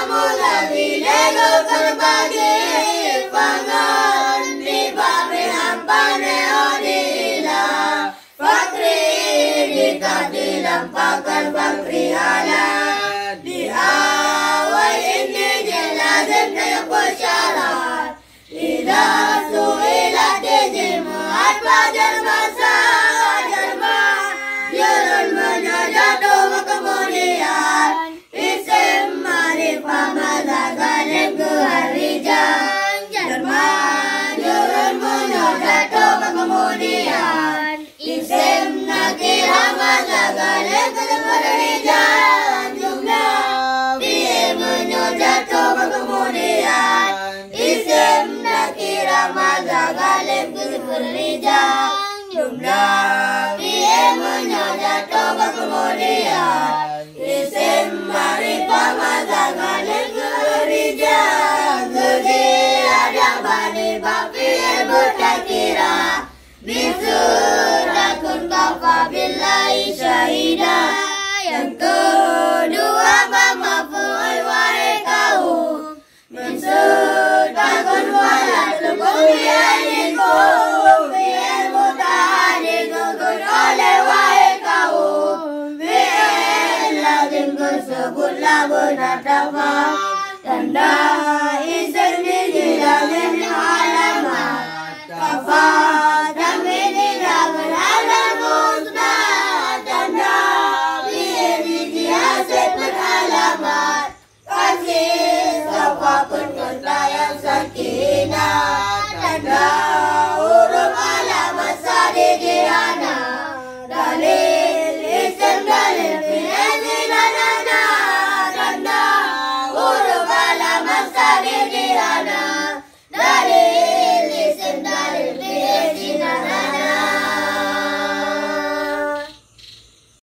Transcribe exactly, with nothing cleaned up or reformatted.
Mulai lé goe keurbagi pangan di pabrik ampan nyoe di Ila. Fakri di kadilam pakan fakri ala. Di awai ini je lazim tayue peusyarat. Ila su ila tiji meuhat pajar masa jelma. Jurun meunyoe jatuh beukeumudian. Isem makrifah maza galib keu harijang. Jelma jurun meunyoe jatuh beukeumudian. Isem nakirah maza galib keu harijang. Jumlah fi'il meunyoe jatuh beukeumudian. Isem nakirah maza galib keu harijang. Jumlah fi'il meunyoe jatuh beukeumudian. Isem makrifah maza galib keu rijal. Geuji ada bani bak fi'il mudakirah. Bisu takun kafa billahi syahida. Nyang keudua bak maf'ul wahai kaum. Maksud takun wala tukun bi'ainikum. Fi'il muta'addi geukheun oleh wahai kaum. Fi'il lazim geuseubut lam beuna tafa. Tanda isem jih lazim ngon alamat. Kafa tanwin ngon alam musnad. Tanda fi'il jih hasé peuet alamat. Kasih safa peuet keu ta nyang sakinah. Tanda huruf alamat sadidi hana. Dalil isem dalil fi'il zina nana. Tanda huruf alamat sadidi